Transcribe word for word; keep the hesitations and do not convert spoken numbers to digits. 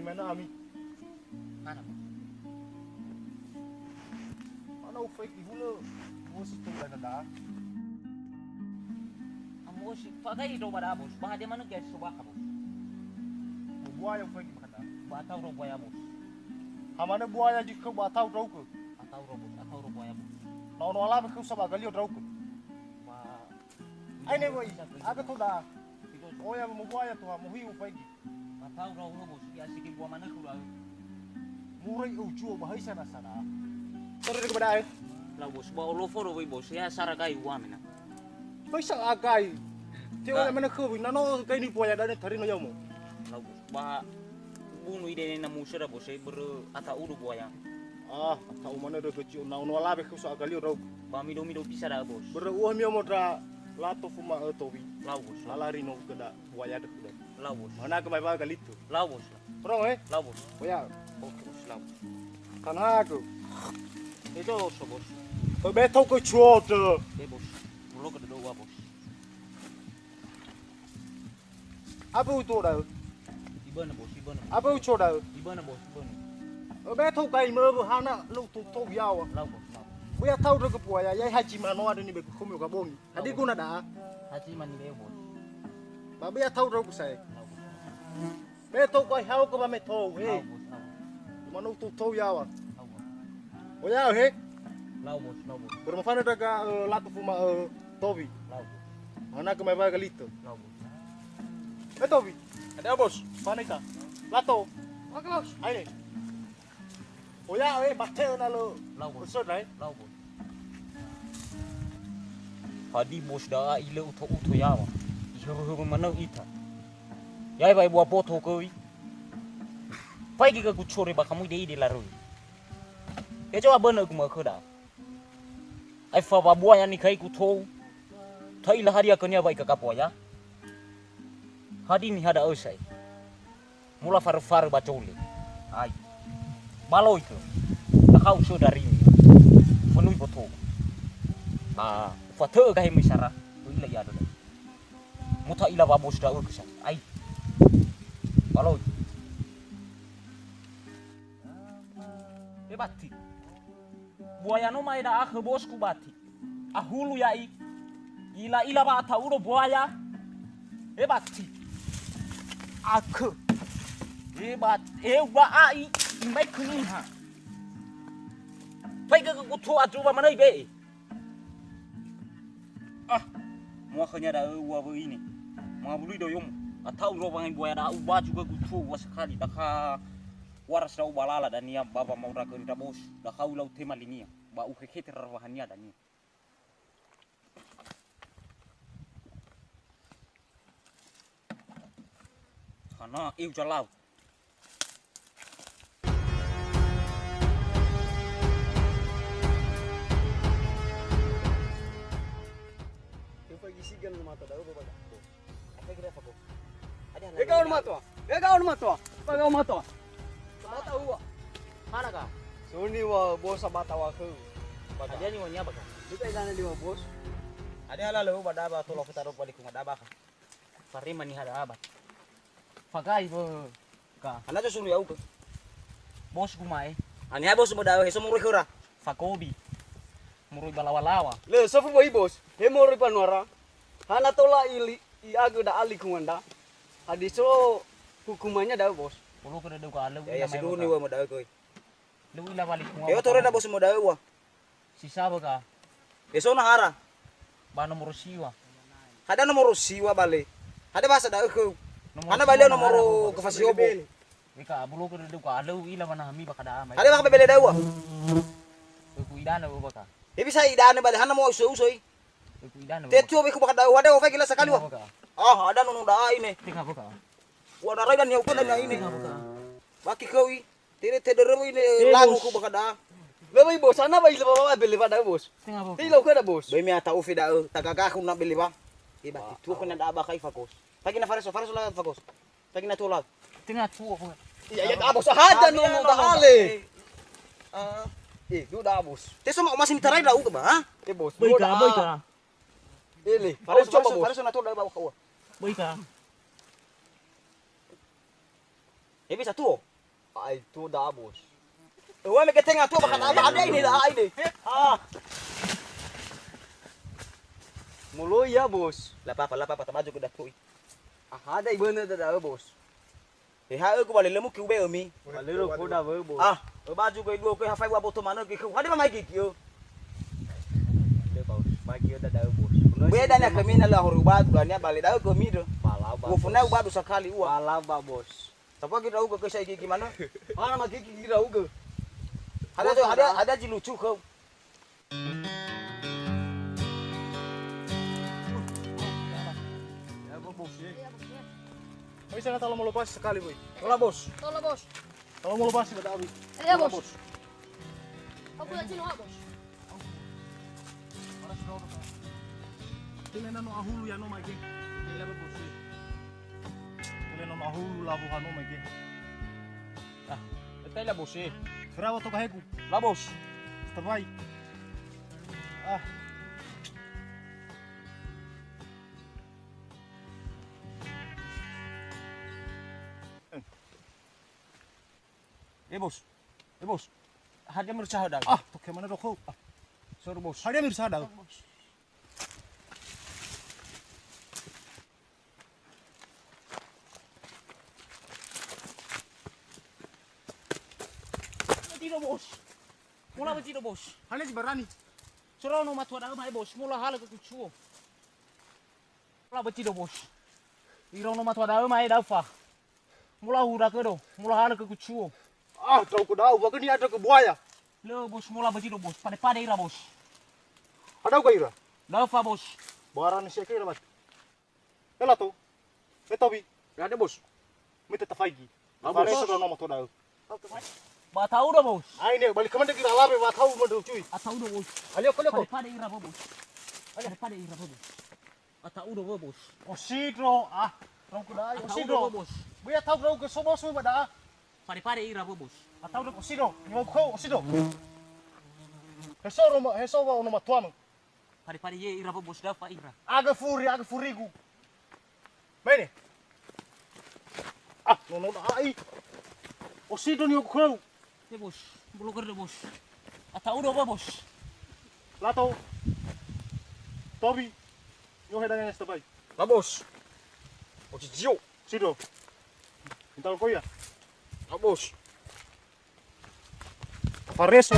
Mana ami? Mana? Mana ufaigi hulö? Musi tu dana da. Amosi, fagai do bada, Bos. Ba hadia manö ge so baka, Bos. Buaya ufaigi makana. Ba tau do buaya, Bos. Hamana buaya di kö ba tau do kö. Atau ro, Bos, atau ro buaya, Bos. Na ono alabe kö sa ba galio do kö. Ba Aine woi, aga toda. Oya mo buaya toha, mo hiu faigi. Atau rau robo, ya sigi bua mana kula. Murai ujuo bahai sana sana. Tore ke badai. Lau, Bos, ba olo foro woi, Bos, ya sara gai uamena. Baisa agai. Te oya mana kö woi, nano gai ni buaya dane tarino yamo. Lau, Bos, ba bunu ide na musera, Bos, e bere ata udu buaya. Ah, ata umana de kecil, na ono alabe kö sa galio rau. Ba mido-mido bisa da, Bos. Bere uah miomo da Lato fuma, eh, Towi. Lau, Bos. Lalari no keda buaya de kuda. Lau, Bos. Mana ke mai ba galito. Lau, Bos. Rong, eh? Lau, Bos. Oya. Oke, Bos, lau. Kan aku. Itu so, Bos. Beto ke cuote. Eh, Bos. Mulo ke doa, Bos. Apa uto da? Ibana, Bos, ibana, Bos. Apa uco da? Ibana, Bos, ibana. Beto kai me hana lu to to yawa. Lau, Bos, lau. Buya tau do ke buaya, ya haji manoa de ni be ku komi ka bongi. Hadi guna da. Haji mani be, Bos. Ba buya tau do ku sai. Lau, Bos. Beto kai hau ke ba meto, he. Lau, Bos, lau. Mano to to yawa. Lau, Bos. Oya, he. Lau, Bos, lau, Bos. Bermafana daga, eh, Lato fuma, eh, Towi. Lau, Bos. Mana ke mai ba galito. Lau, Bos. Eh, Towi. Ada, Bos. Mana ita? Lato. Oke, Bos. Aine. Oya, eh, bate na lo. Lau, Bos. Uso dai. Lau, Bos. Hadi, Bos, da'a ile uto-uto yawa. Ihuru-huru manau ita. Yai bai bua poto koi. Faigi ka kucore ba kamu ide-ide laroi. Ya coba bana ku makhöda. Ai fa ba buaya ni kai ku tou. Ta'ila hadia kania ba ikaka buaya. Hadi ni hada ösai. Mula farö-farö ba cole. Ai. Baloi kö. Takau sö dari ni. Fenui boto. Ah, ufatö'ö gahe mesara. Uila ia dole. Muta ila wa bos da'ö kö sa. Ai. Baloi. E bati. Buaya no mae da'a khö bosku bati. Ahulu ya'i. Ila-ila wa ata'udo buaya. E bati. Akhö. E bat-, e wa'a'i. Imai kuniha. Bai gagö gutua aduwa manai be'e. Ah, mua khönia da'ö ua wöi ne. Mangawuli doyomo. Ata'u ro wangai buaya da'a ubaju gö gutua ua sakali. Dakha waras da'u balala dania bawa maura gö ndra bos. Dakha ulau tema linia. Ba ukhekhe terarwahania dania. Hana eu jalau. Coba gisigan mata da'ö, Bapak. Apa kira, Pak? Ada hal lain. Ega on matua. Ega on matua. Ega on matua. Mata ua. Mana ka? Suni wa bosa bata wa khö. Ada ni wanya baka. Kita idana liwa bos. Ada hal lain, Bapak, tola kita ro balik rumah dabaka. Farema niha da'aba. Fagai bö ka. Ana to sunu ya'ugö. Bos guma'e. Aniha bos mo da'ö, he so moroi khöra. Fakobi. Moroi balawa-lawa. Le, sofu boi bos. He moroi panuara. Hana tola ili, i'agö da'a lingkungan da. Hadi so hukumannya da'ö bos. Polo kö da'ö ka lö. Ya, ya, siduni wa mo da'ö koi. Lö ila wali kuwa. Eo tore na bos mo da'ö wa. Sisa baka. Eso na hara. Ba nomoro siwa. Hada nomoro siwa bale. Hada bahasa da'ö khö. Hana bale nomoro ke fasiobo. Eka abulo ke deu ka lö ila mana hami baka da'a mai. Hada baka bebele da'ö wa. Ku idana baka. E bisa idana bale hana mo uso-uso i. Ku idana. Te tuo be ku baka da'ö wa da'ö wa gila sakali wa. Ah, ada nono da'a ine. Tenga baka. Wa darai dan yau ke dan ine. Tenga baka. Baki khö i. Tere tedere woi ne. Eh, langu bos. Ku baka da. Lewai bos, ana bai lewai belewa da bos. Tenga bos. Tei lau kada bos. Bai me ata ofe da, eh, tagagaku na belewa. Eh, bati tuo kena da ba kai fakos. Tagi na fareso, fareso la fakos. Tagi na tuo la. Tenga tuo ko. Iya, iya, da bos. Hada no no da ale. Ah. Eh, du da bos. Te so ma masih mitarai da uga ba, ha? Eh, bos. Boy ka, boy ka. Ele. Fareso, fareso na tuo da ba ka. Boy ka. Eh, bisa tuo. Ai tu da, Bos. Ewa me ketenga tu bakal apa ada ini dah ini. Ah. Muloi ya, Bos. La apa-apa, la apa-apa, tabaju ke dakui. Ah, ada ibana da, Bos. He ha öku bale lemu ki ube ömi. Balero koda wö, Bos. Ah, baju ke dua ke hafai wa boto mana ke kau. Ada mamai ke kio. Ada, Bos. Mai kio da, Bos. Beda na kami na la horu badu dania bale da kami do. Balaba, Bos. Ufuna badu sakali ua. Balaba, Bos. Tapi kita uga ke saya gigi mana? Mana ma gigi kita uga? Ada tu, ada, ada ji lucu kau. Ya, Bos, ya. Iya, Bos, ya. Bisa nggak tolong melopasi sekali, Boy? Tolong, Bos. Tolong, Bos. Tolong melopasi, Bos. Iya, Bos. Aku yakin, Bos. Tele nano ahulu ya no mai ke. Tele ba Bos. Tele nano ahulu labu hano mai ke. Ah, betai la Bos. Kerawa to kaheku. La Bos. Tebai. Ah. Eh, Bos. Eh, Bos. Hadia merusaha dau. Ah, toke mana doko. Ah. Sorry, Bos. Hadia merusaha dau. Betido, Bos. Mola betido, Bos. Hanya si barani. Soro no matua dau mai, Bos. Mola hala ke kucuo. Mola betido, Bos. Iro no matua dau mai dau fa. Mola hura ke do, mola hala ke kucuo. Ah, tau ke dau, wa ke ni ada ke buaya. Lö, Bos, mola betido, Bos. Pade-pade ira, Bos. Ada ke ira? Dafa, Bos. Barani si ke ira, Bos. Ela to. E Tobi. Ya ada, Bos. Mita tafaigi. Ah, Bos. Fare so no matua dau. Ba tau do, Bos. Ai ne, balik kemana kira labe, ba tau mendel cuy. Atau do, Bos. Alio, alio ko. Pade-pade ira, Bos. Pade-pade ira, Bos. Ata'u do wö, Bos. Osidro, ah, rongku dai, ata'u do wö, Bos. Buya tau rongku so Bos wö bada. Pade-pade ira wö, Bos. Ata'u do Osidro, ni wö ko Osidro. Heso roma, heso wa ono matuamu. Pade-pade ye ira wö, Bos, dafa ira. Aga furi, aga furigu. Mene. Ah, nono dai. Osidro ni wö ko. He, Bos, bolo kerja, Bos. Ata'u do wö, Bos. Lato. Tobi. Yo he dangan stabai. La, Bos. Oci jio. Sido. Minta ko ya. La, Bos. Fareso.